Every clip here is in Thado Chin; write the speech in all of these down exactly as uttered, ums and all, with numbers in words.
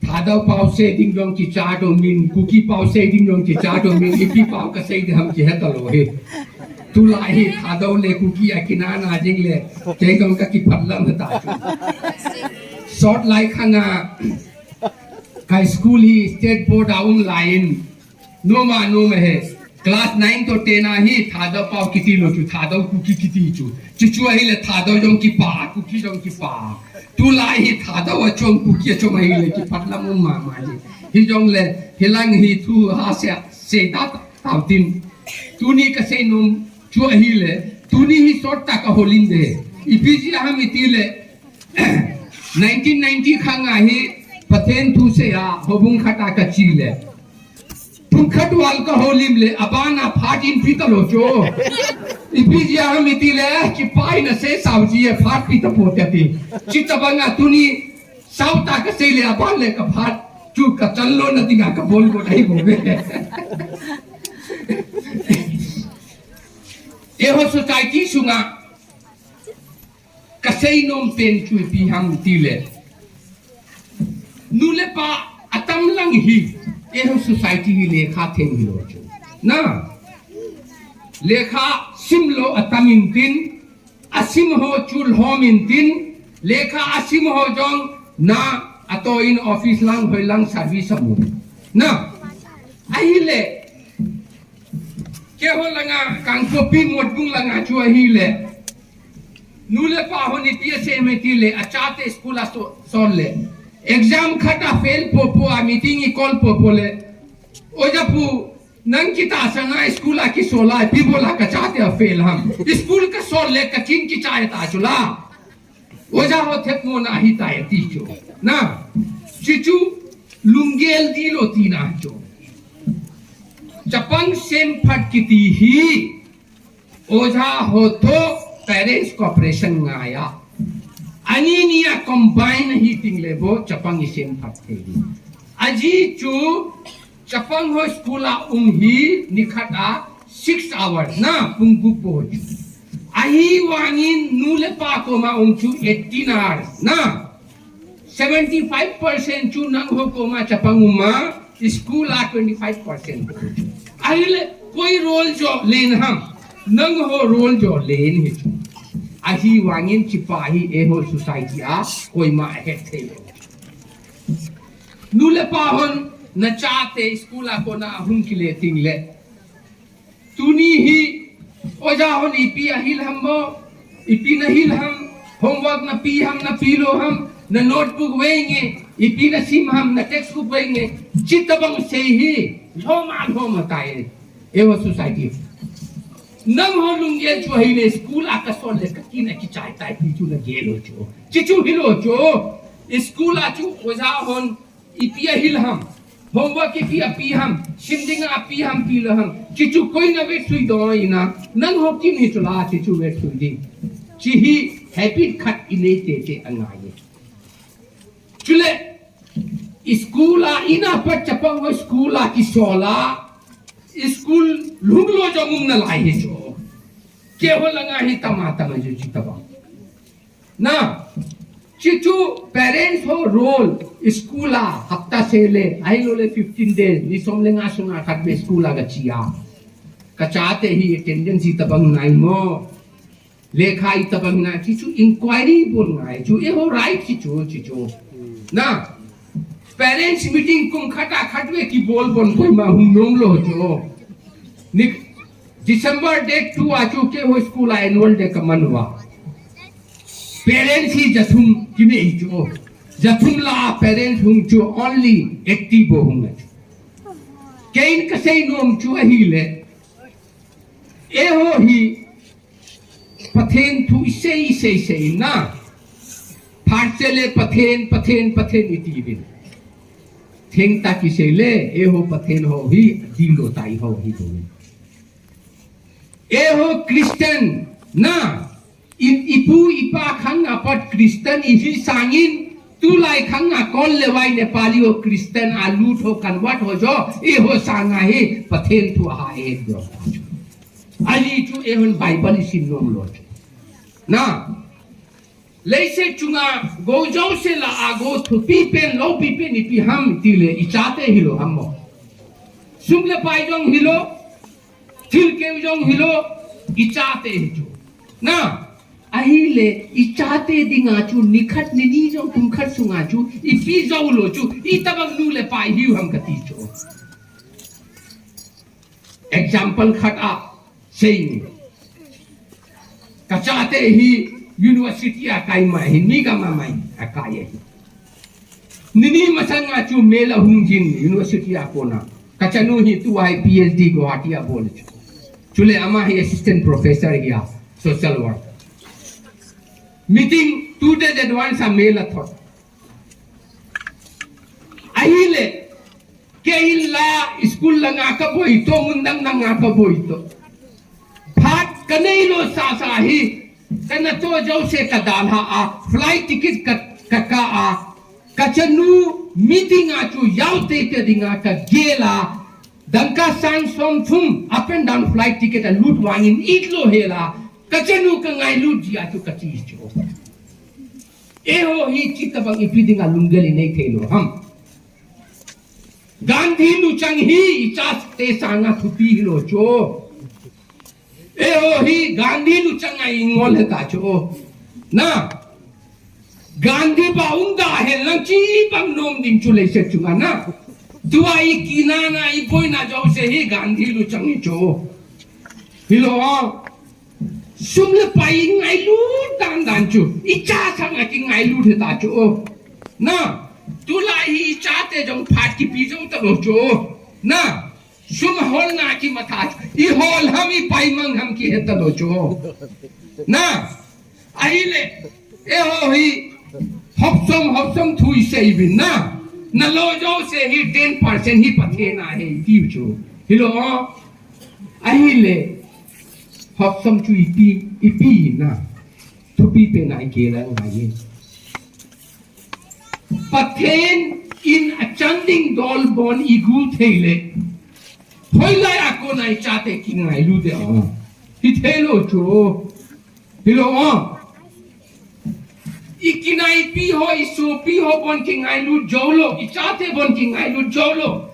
Thadou pau sei ding jong kicha domin, Kuki pau sei ding jong kicha domin, ipi pau kasei ding ham kihe talou hi. Tulai hi Thadou le Kuki a kinana ding le, kei jong kakiphat lam ta. Sot lai khanga, ka school hi state board a um laiyin, noma noma he. Class nine to ten a hi Thadou pau kiti lou chu, Thadou Kuki kiti chu. Chuchu ahile Thadou jong kipa, Kuki jong kipa. Tulai hi Thadou achom, Kuki achom ahile kiphat lam um mama hi. Hijongle, hilang hi thu ha se, sei ta tau tin. Tuni kasei nom chu ahile, tuni hi sot tah a kaholim ding. Ipi jeh ham itile, nineteen ninety khanga hi Pathen thu seiya, houbung khat a kache le. Pung khat val kaholim le, abana phat in pi talou chu. Ipi jeh ham itile, kipa in asei sao ji e phat pi tapoi ati. Chuti banga tuni sao tah a kasei le, aban le kaphat chu kachan louna dinga kabol got ahi bou ve. Eiho society sunga kasei nom pen chu ipi ham itile, nu le pa atam lang hi, eiho society hi lekha theng hilou chu. Na, lekha simlou atam intin, asim ho chu lhom intin, lekha asim ho jong na atoh in office lang, hoi lang service amu. Na, ahile, keiho langa, Kangpokpi Motbung langa chu ahile, nu le pa hon ipi asei em itile, achate school a so, sol le. Exam khat a fail popo a, meeting i call popo le, Oja pu, nang kitahsan a school a kisol a, ipi bol a kachate a fail ham. School kasol le kachin kichai ta chu la. Oja ho thepmona ahitai ati chu. Na, chuchu lunggel ding lou tina chu. Chapang semphat kiti hi, oja ho toh parents cooperation ngai a, ani ni a combine ahi teng le bou chapang isemphat thei ding. Ajeh chu chapang ho school a um hi nikhat a six hours na, pung gup bou chu. Ahivangin nu le pa koma um chu eighteen hours na. Seventy five percent chu nangho koma chapang um a, school a twenty five percent. Ahile koi role jo len ham? Nangho role jo len hi chu. Ahivangin chupa hi eiho society a koima ahet thei lou. Nu le pa hon nachate school a kona ahung kile teng le, tuni hi oja hon ipi ahil ham mo, ipi nahil ham, homework nape ham, nape lou ham, na notebook vei nge, ipi nasim ham, na textbook vei nge, chuti bang sei hi, lhom a lhom ahitai, eiho society. Nangho lunggel chu ahile school a kasol le kakin a kichai tai ti chu nagel lou chu. Chuchu hilou chu, school a chu oja hon ipi ahil ham, homework ipi ape ham, sim dinga ape ham, pe lou ham, chuchu koi na vetsui dong ina, nangho kin hi chu la, chuchu vetsui ding. Chuhi habit khat inei tete angai e. Chule, school a, in a pat chapang ho school a kisol a, school lhung lou jong um nalai hi chu. Keiho langa hi tama tama chu chuti bang. Na, chuchu parents ho role, school a hapta seh le, ahilou le fifteen days, ni som le nga sunga khat vei school a gache a, kachate hi attendance itabang nai mo, lekha itabang nai, chuchu inquiry bol ngai chu, eiho right hi chu, chuchu. Na, parents meeting kum khat a khat vei kibol bon koima hung nom lou chu. Ni, December date two a chu keiho school a annual day kaman uva. Parents hi jathum kinei chu. Jathum lah a parents hung chu only eighty bou hung a chu. Keiin kasei nom chu ahile, eiho hi Pathen thu isei, isei, sei na. Phat seh le Pathen, Pathen, Pathen iti uvin. Thengtah kisei le, eiho Pathen ho hi, ding lou tai ho hi bou. Eiho Christian na, i, ipu ipa khang a pat Christian ihi sangin, tulai khang a kon le vai Nepali ho Christian a lut ho convert ho jo, eiho sanga hi Pathen thu aha e jo. Ajeh chu eihon Bible isim nom lou chu. Na, Leiset chunga go jouse lah a go thupi pen, loupi pen ipi ham itile ichate hilou ham mo. Sum le pai jong hilou, thilkeu jong hilou, ichate hi chu. Na, ahile ichate dinga chu nikhat nini jong kum khat sunga chu ipi jou lou chu, itobang nu le pa ihiu ham kati chu. Example khat a sei ni. Kachate hi university a kai mai hi, mi gam a mai a kai ahi. Nini masanga chu mel ahung jin university a kona. Kachanu hi tua hi P H D Guwahati a bol chu. Chule ama hi assistant professor hi a social work. Meeting two days advance a mel athot. Ahile, kei la school langa kaboi to, mun dang danga kaboi to. Phat kanei lou sasa hi, kana to jouse kadalha a, flight ticket ka, kaka a, kachanu meeting a chu jao teitei dinga kagel a, dangka sang som thum up and down flight ticket alut vangin itlou hel a, kachanu kangailut jia chu kati chu. Eiho hi chutobang ipi dinga lunggel inei thei lou ham. Gandhi luchang hi ichate sanga thupi hilou chu. Eiho hi Gandhi luchang a ingol hita chu. Na, Gandhi ba unda hen lang chi bang nom ding chu leiset chunga na. Tua ikinana iboina jouse hi Gandhi luchang hi chu. Hilou a. Sum le pai ngailut dan dan chu. Icha sanga kingailut hita chu. Na, tulai hi ichate jong phat kipi jou talou chu. Na, sum holna kimatha chu. Ihol ham ipai mang ham kihe talou chu. Na, ahile, eiho hi hopsom, hopsom thu isei uvin na. Nalou jouse hi ten percent hi Pathen a ahi tiu chu. Hilou a. Ahile, hopsom chu ipi, ipi na. Thupi pen a igel angai e. Pathen in achan ding dol bon igu thei le, hoilai a kona ichate kingailu de a. Hithei lou chu. Hilou a. Ikinaipi ho, isopi ho bon kingailu jou lou, ichate bon kingailu jou lou.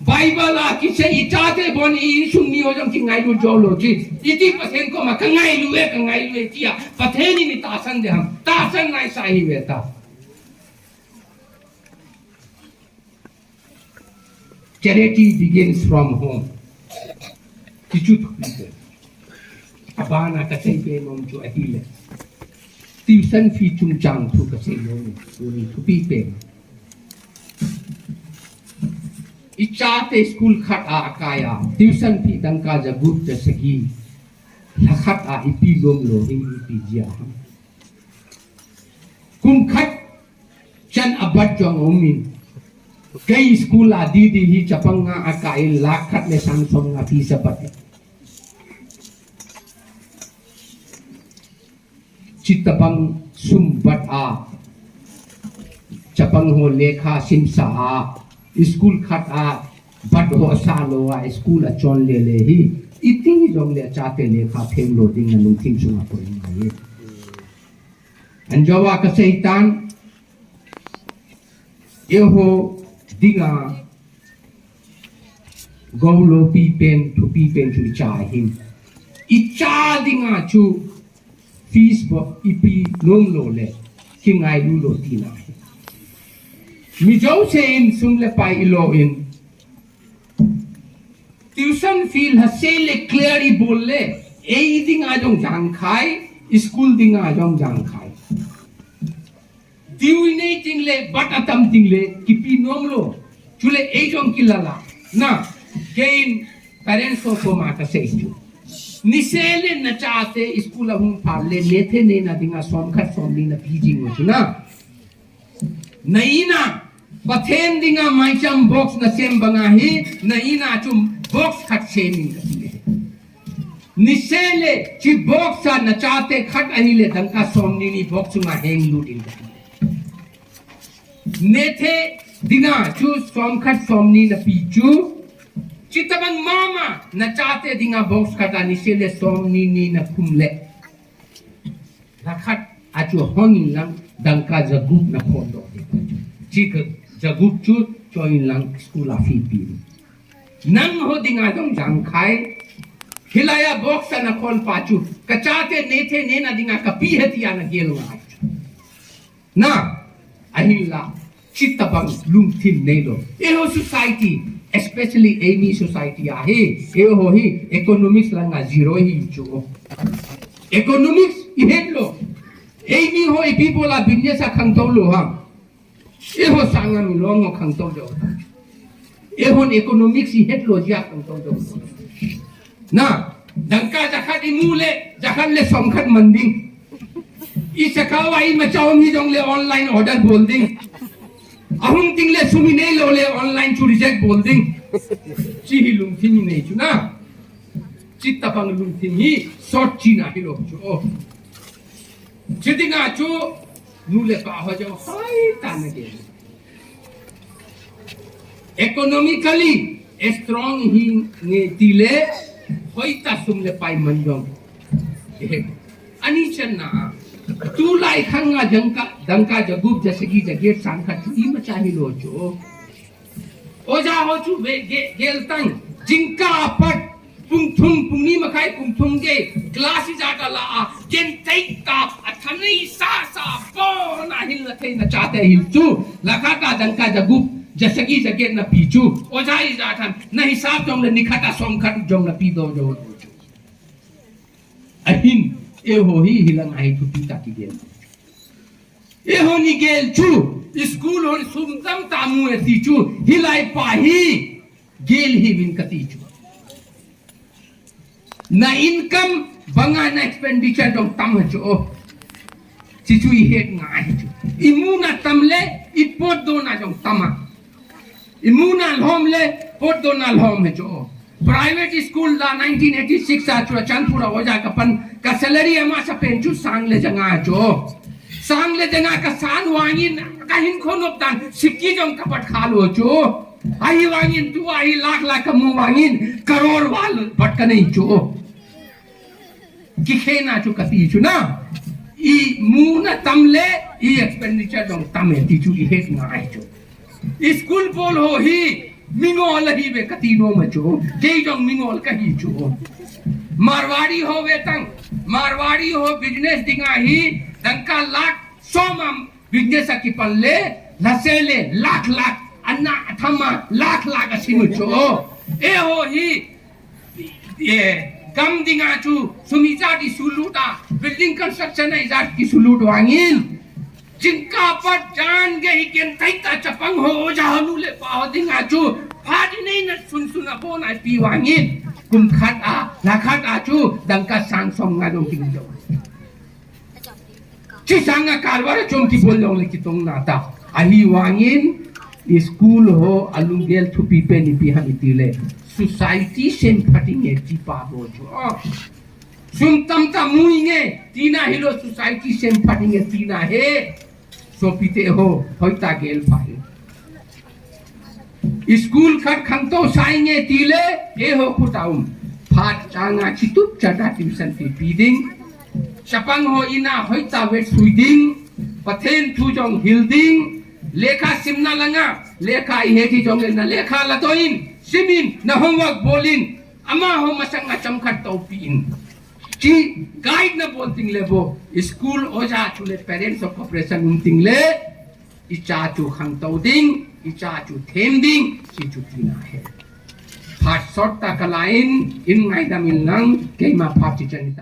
Bible a kisei ichate bon i insung mi ho jong kingailu jou lou ti. Iti Pathen koma kangailu e, kangailu e tia. Pathen in itahsan de ham. Tahsan naisa hi ve ta. Charity begins from home. Kichu thupi pen. Abana kasei pen nom chu ahile. Tuition fee chungchang thu kasei nom. Tuni thupi pen. Ichate school khat a akai a, tuition fee dangka jagup jasagi, lha khat a ipi nom lou hi ipi jia ham. Kum khat chan abat jong umin. Kei school a D D hi chapang nga akai in lakh khat le sang som nga fees abat. Chutobang sum bat a, chapang ho lekha simsa a, school khat a bat ho asa lou a, school achon lele hi, iti jong le chate lekha them lou ding na lungthim sunga koi ngai e. Anjou a kasei tan, eiho dinga, gou loupi pen, thupi pen chu icha ahin. Icha dinga chu fees bo ipi nom lou le, kingailu lou tina ahi. Mi jouse in sum le pai ilou in, tuition fee lhase le clear ibol le, ei dinga jong jangkhai, school dinga jong jangkhai. Due inei ting le, bat atam ting le, kipi nom lou. Chule ei jong kilala. Na, kei in parents ho koma kasei chu. Nise le nachate school a hung phat le, nethe neina dinga som khat som ni napi jing u chu na. Na ina, Pathen dinga maicham box nasem banga hi, na ina chu box khat sem in kati e. Nise le, chi box a nachate khat ahile dangka som ni ni box chunga heng lut in kati e. Nethe dinga chu som khat som ni napi chu, chutobang mama nachate dinga box khat a nise le som ni ni nakhum le, lha khat Achu hong in lang dangka jagup na khon doh. Chi ka jagup chu choi in lang school a fee pe. Nangho dinga jong jang khai. Hilai a box a na khon pa chu ka chate neite nena dinga ka pe ahi tia na gel ngai. Na, ahinla, chutobang lungthim neilou. Eiho society, especially eimi society ahi, eiho hi economics langa zero ihi chu. Economics ihet lou. Eimi ho ipi bola business a khangtou lou ham. Eiho sanga milong ho khangtou lou. Eihon economics ihet lou jeh a khangtou lou. Na, dangka jakhat imu le, jakhat le somkhat man ding. Isakao a imacha um hijongle online order bol ding. Ahung ding le sum inei lou le online chu reject bol ding. Chi hi lungthim inei chu na. Chutobang lungthim hi sot china hilou chu. Chudinga chu nu le pa ho jong hoitah na gel. Economically strong ihinge tile hoitah sum le pai man jong. Ani channa tulai khanga dangka, dangka jagup jasagi jaget sangkhat chu imacha hilou chu. Oja ho chu ve ge, gel tang. Jingkah a pat pung thum, pung ni makhai, pung thum gei class ijat a la a, genthei tah a thanei sasa pon a hil na thei na chate hil chu. Lakhat a dangka jagup, jasagi jaget na pe chu. Oja ijat ham na hisap jongle nikhat a somkhat jong na pe doh jo. Ahin, eiho hi hilang a hi thupi tah kigel. Eiho ni gel chu, school hon sum tamtah mu e ti chu, hilai pa hi gel hih uvin kati chu. Na income banga na expenditure jong tam ahi chu. Chi chu ihet ngai ahi chu. Imuna tam le, ipotdohna jong tam a. Imuna lhom le, potdohna lhom ahi chu. Private school la nineteen eighty-six a Churachandpur a oja kapan, ka salary amasa pen chu sang le janga chu. Sang le janga kasan vangin, kahinkho nop dan, sikki jong kapat khalou chu. Ahivangin tua hi lakh lakh kamu vangin, crore val bat kanei chu. Kikhena chu kati chu na. Imuna tam le, i expenditure jong tam e ti chu ihet ngai chu. School bol ho hi mingol ahi ve kati nom ahi chu. Kei jong mingol kahi chu. Marwari ho ve tang. Marwari ho business dinga hi dangka lakh som a business a kipan le, lhase le lakh lakh, ana athama lakh lakh asim u chu. Eiho hi, eh, gam dinga chu sum ijat isulut a, building construction a ijat kisulut vangin. Jingkah pat jan gei hi genthei tah chapang ho, oja ho, nu le pa ho dinga chu phat inei na sunsun a bon a ipi vangin. Kum khat a, lha khat a chu dangka sang som nga dong king jo. Chi sanga karbar chom kibol jongle kitong nata. Ahivangin school ho alunggel thupi pen ipi ham itile, society semphat inge ti pa bol chu. Ah. Sum tamtah mu inge tina hilou, society semphat inge tina ahi. Sopite ho, hoitah gel pha ahi. School khat khangtou sah inge tile, eiho khut a um. Phat changa chitup chat a tuition fee pe ding. Chapang ho in a hoitah vetsui ding. Pathen thu jong hil ding. Lekha simna langa, lekha ihe ti jongle na lekha ladoh in, sim in, na homework bol in. Amaho masanga chomkhat toupi in. Chi guide na bol ding le bou. School oja chule parents of cooperation um ding le. Icha chu khangtou ding, icha chu them ding, chi chu tina ahi. Phat sot tah kala in, in ngaidam in lang, keima phat chi chan ta.